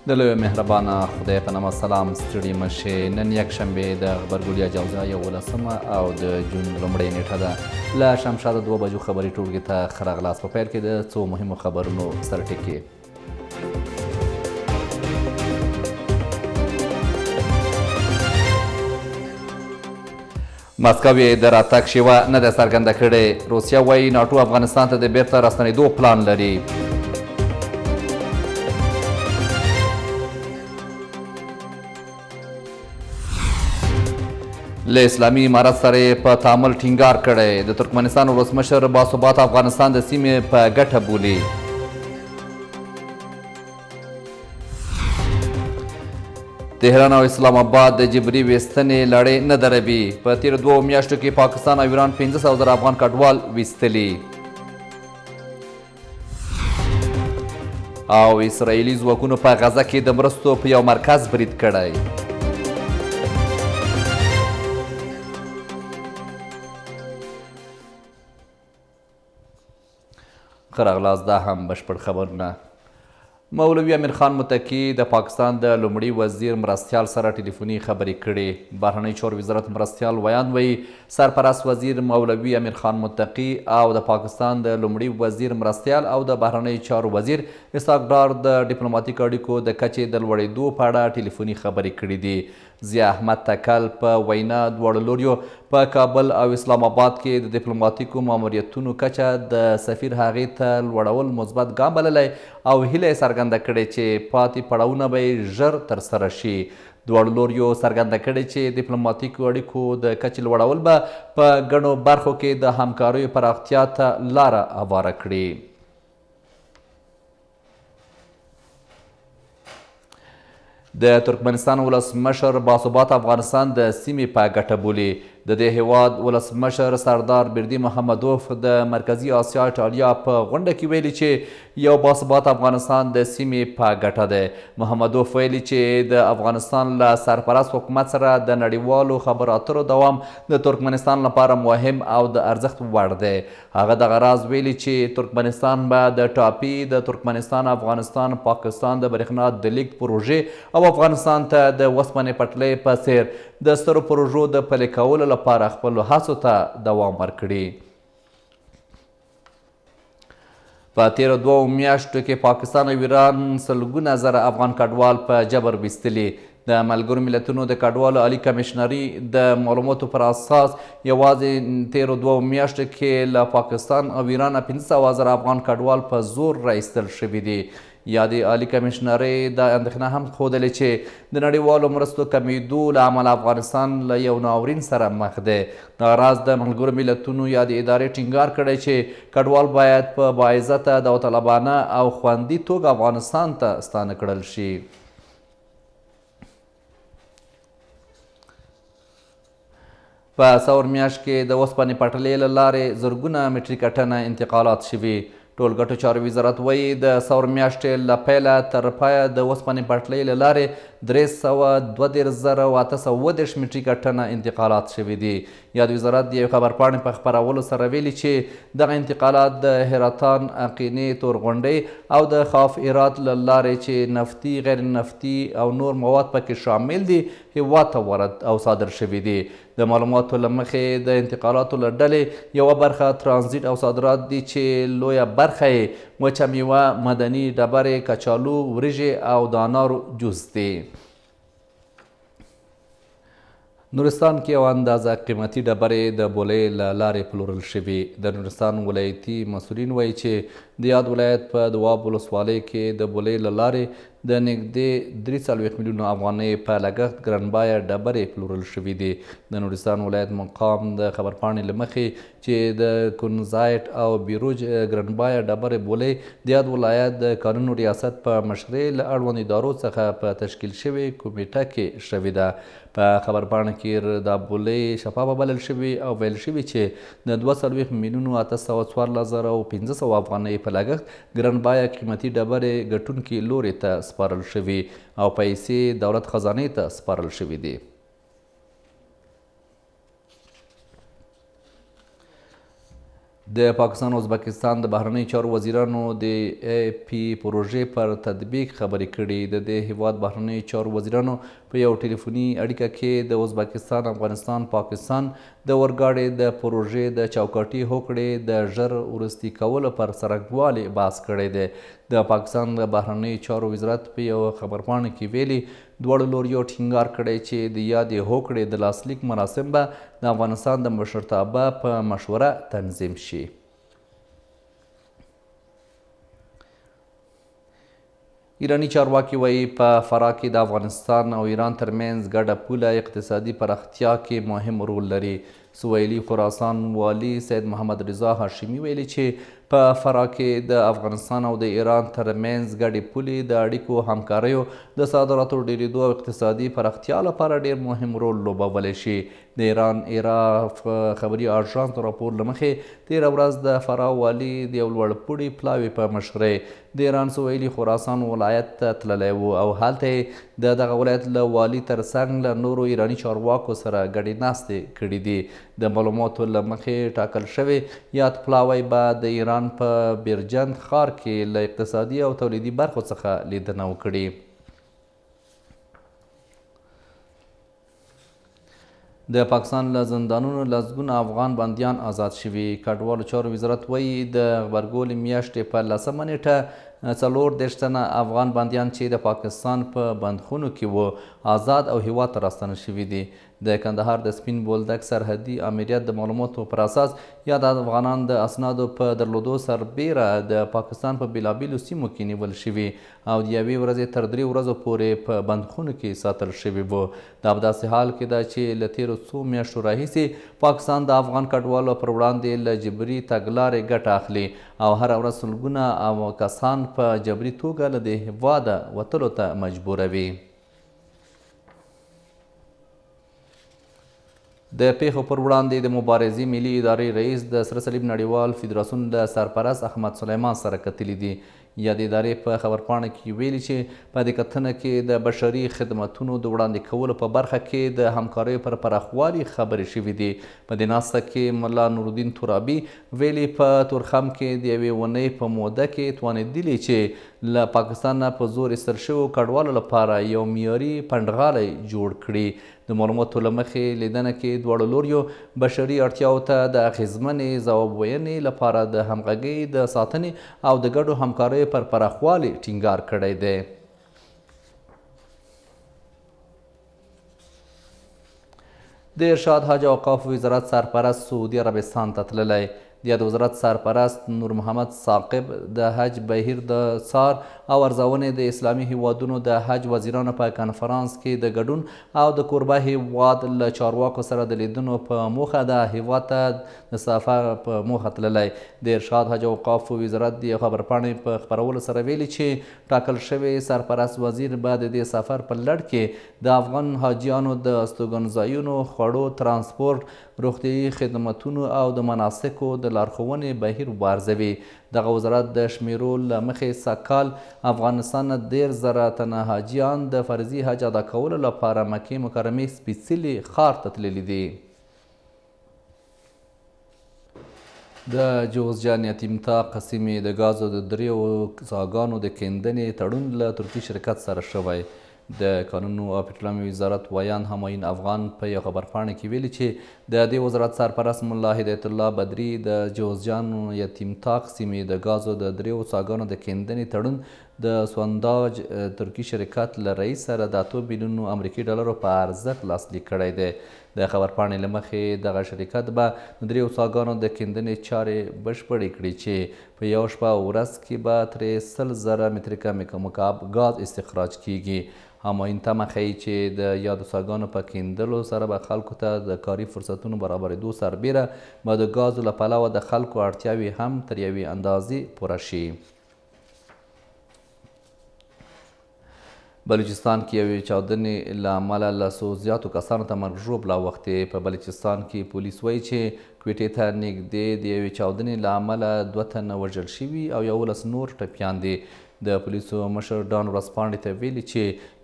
د لوی مهربانه خدای په نامه سلام، ستړي مه شئ. نن یکشنبه د غبرګولي جوزا 11مه او د جون لومړۍ نیټه ده. له شمشاده 2 بجو خبري ټولګې ته ښه راغلاست. په پیل کې د څو مهمو خبرونو سرټکي. مسکو یې د راتګ شیوه نه ده څرګنده کړې. روسیه وایي ناټو افغانستان ته د بیرته راستنېدو پلان لري. له اسلامي امارت سره یې په تعامل ټینګار کړی. د ترکمنستان ولسمشر باثباته افغانستان د سیمې په ګټه بولي. تهران او اسلام آباد د جبري ویستنې لړۍ نه دروي. په تېرو 2 میاشتو کې پاکستان او ایران 500 زره افغان کډوال ویستلي. او اسرائیلي ځواکونو په غزه کې د مرستو په یو مرکز برید کړی. ښه راغلاست. دا هم بشپړ خبرونه. مولوي امیر خان متقي د پاکستان د لومړي وزیر مرستیال سره ټلیفوني خبرې کړې. بهرنیو چارو وزارت مرستیال ویاند وایي سرپرست وزیر مولوي امیر خان متقي او د پاکستان د لومړي وزیر مرستیال او د بهرنیو چارو وزیر اسحاق ډار د ډیپلوماتیک اړیکو د کچې د لوړېدو په اړه ټلیفوني خبرې کړې دي. ضیا احمد تکل په وینا دواړو لوریو په کابل او اسلام آباد کې د دیپلوماتیکو ماموریتونو کچه د سفیر هغې ته لوړول مثبت ګام بللی او هیله یې څرګنده کړې چې پاتې پړاوونه به یې ژر ترسره شي. دواړو لوریو څرګنده کړې چې دیپلوماتیکو اړیکو د کچې لوړول به په ګڼو برخو کې د همکاریو پراختیا ته لاره هواره کړي. د ترکمنستان ولسمشر باثباته افغانستان د سیمې په ګټه بولي. د دې هیواد ولسمشر سردار بیردي محمدوف د مرکزي آسیا ایټالیا په غونډه کې ویلي چې یو باثباته افغانستان د سیمې په ګټه دی. محمدوف ویلي چې د افغانستان له سرپرست حکومت سره د نړیوالو خبرو اترو دوام د ترکمنستان لپاره مهم او د ارزښت وړ دی. هغه دغه راز ویلي چې ترکمنستان به د ټاپي، د ترکمنستان، افغانستان، پاکستان د برېښنا د لیږد پروژې او افغانستان ته د وسپنې پټلۍ په څېر د سترو پروژو د پلي کولو لپاره خپلو هڅو ته دوام ورکړي. په تېرو 2 میاشتو کې پاکستان او ایران سلګونه زره افغان کډوال په جبر ویستلي. د ملګرو ملتونو د کډوالو عالي کمشنري د معلوماتو پر اساس یوازې تېرو 2 میاشتو کې له پاکستان او ایرانه 500 زره افغان کډوال په زور را ایستل شوي دي. یادې عالي کمشنرۍ دا اندېښنه هم ښودلې چې د نړیوالو مرستو کمېدو له امله افغانستان له یو ناورین سره مخ دی. دغه راز د ملګرو ملتونو یادې ادارې ټینګار کړی چې کډوال باید په باعزته، داوطلبانه او خوندي توګه افغانستان ته ستانه کړل شي. په ثور میاشت کې د اوسپنې پټلۍ له لارې زرګونه مټریکه ټنه انتقالات شوي. ټولګټو چارو وزارت وایي د ثور میاشتې له پیله تر پایه د اوسپنې پټلۍ له لارې 332,830 مټریکه ټنه انتقالات شوي دي. یاد وزارت د یوې خبرپاڼې په خپرولو سره ویلي چې دغه انتقالات د هراتان، اقینې، تورغونډۍ او د خاف ایرات له لارې چې نفتي، غیر نفتي او نور مواد پکې شامل دي هیواد ته وارد او صادر شوي دي. د معلوماتو له مخې د انتقالاتو له ډلې یوه برخه ترانزیت او صادرات دي چې لویه برخه یې وچه میوه، مدني ډبرې، کچالو، وریژې او د انارو جوس دي. نورستان کې یو اندازه قیمتي ډبرې د بولۍ له لارې پلورل شوي. د نورستان ولایتي مسؤلین وایي چې د یاد ولایت په دواب ولسوالۍ کې د بولۍ له لارې د نږدې 43 میلیونو افغانۍ په لګښت ګرانبیه ډبرې پلورل شوي دي. د نورستان ولایت مقام د خبرپاڼې له مخې چې د کونزایټ او بیروج ګرانبیه ډبرې بولۍ د یاد ولایت د کانونو ریاست په مشرۍ له اړوند ادارو څخه په تشکیل شوې کمیټه کې شوې ده. په خبرپاڼه کې دا بولۍ شفافه بلل شوې او ویل شوي چې د 42,814,500 افغانۍ په لګښت ګرانبیه قیمتي ډبرې ګټونکي لوري ته سپارل شوي او پیسې دولت خزانې ته سپارل شوي دي. د پاکستان او ازبکستان د بهرنیو چارو وزیرانو د ای پي پروژې پر تطبیق خبرې کړي. د دې هیواد بهرنیو چارو وزیرانو په یو ټلیفوني اړیکه کې د ازبکستان، افغانستان، پاکستان د اورګاډي د پروژې د چوکاټي هوکړې د ژر وروستي کولو پر څرنګوالي بحث کړی دی. د پاکستان د بهرنیو چارو وزارت په یو خبرپاڼه کې ویلي، دواړو لوریو ټینګار کړی چې د یادې هوکړې د لاسلیک مراسم به د افغانستان د مشرتابه په مشوره تنظیم شي. ایراني چارواکي وایي په فراه کې د افغانستان او ایران ترمنځ ګډه پوله اقتصادي پراختیا کې مهم رول لري. سویلي خراسان والي سید محمد رضا هاشمي ویلي چې په فراه کې د افغانستان او د ایران ترمنځ ګډې پولې د اړیکو، همکاریو، د صادراتو ډېرېدو او اقتصادي پراختیا لپاره ډېر مهم رول لوبولی شي. د ایران ایراف خبري آژانس د راپور له مخې تېره ورځ د فراه والي د یو لوړپوړي پلاوي په مشرۍ د ایران سویلي خراسان ولایت ته تللی و او هلته یې د دغه ولایت له والي ترڅنګ له نورو ایراني چارواکو سره ګډې ناستې کړې دي. د معلوماتو له مخې ټاکل شوې یاد پلاوی به د ایران په بیرجند ښار کې له اقتصادي او تولیدي برخو څخه لیدنه وکړي. د پاکستان له زندانونو لسګونه افغان بندیان آزاد شوي. کډوالو چارو وزارت وایي د غبرګولې میاشتې په 10مه نېټه 34 تنه افغان بندیان چې د پاکستان په بندخونو کې وو آزاد او هیواد ته راستانه شوي دي. د کندهار د سپین بولدک سرحدي آمریت د معلوماتو پر اساس یاد افغانان د اسنادو په درلودو سربېره د پاکستان په بېلابېلو سیمو کې نیول شوي او د یوې ورځې تر 3 ورځو پورې په بندخونو کې ساتل شوي وو. دا په داسې حال کې ده چې له تېرو څو میاشتو راهیسې پاکستان د افغان کډوالو پر وړاندې له جبري تګلارې ګټه اخلي او هره ورځ سلګونه کسان په جبري توګه له دې هېواده وتلو ته مجبوروي. د پیښو پر وړاندې د مبارزې ملي ادارې رئیس د سره صلیب نړیوال فدراسیون له سرپرست احمد سلیمان سره کتلي دي. یادې ادارې په خبرپاڼه کې ویلي چې په دې کتنه کې د بشري خدمتونو د وړاندې کولو په برخه کې د همکاریو پر پراخوالي خبرې شوې دي. په دې ناسته کې ملا نورالدین ترابي ویلي په تورخم کې د یوې اونۍ په موده کې توانېدلي چې له پاکستان نه په زور ایستل شویو کډوالو لپاره یو معیاري پنډغالی جوړ کړي. د معلوماتو له مخې لیدنه کې دواړو لوریو بشري اړتیاو ته د اغېزمنې ځواب ویلې لپاره د همغږۍ د ساتنې او د ګډو همکاریو پر پراخوالي ټینګار کړی دی. د ارشاد حج اوقاف وزارت سرپرست سعودي عربستان ته تللی. د یاد وزارت سرپرست نور محمد ثاقب د حج بهیر د څار او ارزونې د اسلامي هیوادونو د حج وزیرانو په کنفرانس کې د ګډون او د کوربه هیواد له چارواکو سره د لیدنو په موخه د هیواد ته د سفر په موخه تللی. د ارشاد حج اوقاف وزارت د یو خبرپاڼې په خپرولو سره ویلي چې ټاکل شوی سرپرست وزیر به د دې سفر په لړ کې د افغان حاجیانو د استوګنځایونو، خوړو، ترانسپورت، روغتیایي خدمتونو او د مناسکو د لارښوونې بهیر وارزوي. دغه وزارت د شمیرو له مخې سږکال افغانستان نه 30,000 تنه حاجیان د فرضي حج ادا کولو لپاره مکې مکرمې سپېڅلي ښار ته تللي دي. د جوزجان یتیم طاق سیمې د ګازو د 3 څاګانو د کیندنې تړون له ترکي شرکت سره شوی. د کانونو او پټرولیم وزارت ویاند همایون افغان په یو خبرپاڼه کې ویلي چې د دې وزارت سرپرست ملا هدایت الله بدري د جوزجان یتیم طاق سیمې د ګازو د 3 څاګانو د کیندنې تړون د سونداج ترکي شرکت له رئیس سره د 8 بیلیونو امریکي ډالرو په ارزښت لاسلیک کړی دی. د خبرپاڼې له مخې دغه شرکت به د 3 څاګانو د کیندنې چارې بشپړې کړي چې په یو شپه او ورځ کې به ترې 100,000 متریکه مکعب ګاز استخراج کیږي. همایون تمه ښيي چې د یادو څاګانو په کیندلو سره به خلکو ته د کاري فرصتونو برابرېدو سربېره به د ګازو له پلوه د خلکو اړتیاوې هم تر یوې اندازې پوره شي. بلوچستان کې یوې چاودنې له امله له څو زیاتو کسانو ته مرګ ژوبله اوښتې. په بلوچستان کې پولیس وایي چې کویټې ته نږدې د یوې چاودنې له امله 2 تنه وژل شوي او 11 نور ټپیان دي. د پولیسو مشر ډان ورځپاڼې ته ویلي چې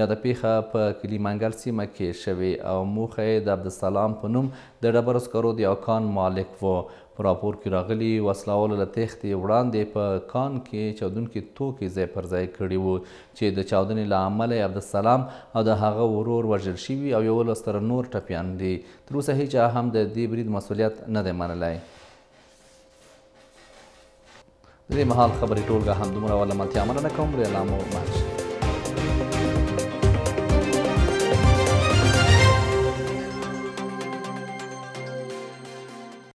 یاده پیښه په کلي منګل سیمه کې شوې او موخه یې د عبدالسلام په نوم د ډبرو سکرو د یو کان مالک و. په راپور کې راغلي، وسلهوالو له تېښتې وړاندې په کان کې چاودونکي توکي ځای پر ځای کړي وو چې د چاودنې له امله یې عبدالسلام او د هغه ورور وژل شوي او 11 تنه نور ټپیان دي. تر اوسه هیچا هم د دې برید مسوولیت نه دی منلی. د دې مهال خبري ټولګه همدومره وه. له ملتیا مننه کوم. الله مو مل شه.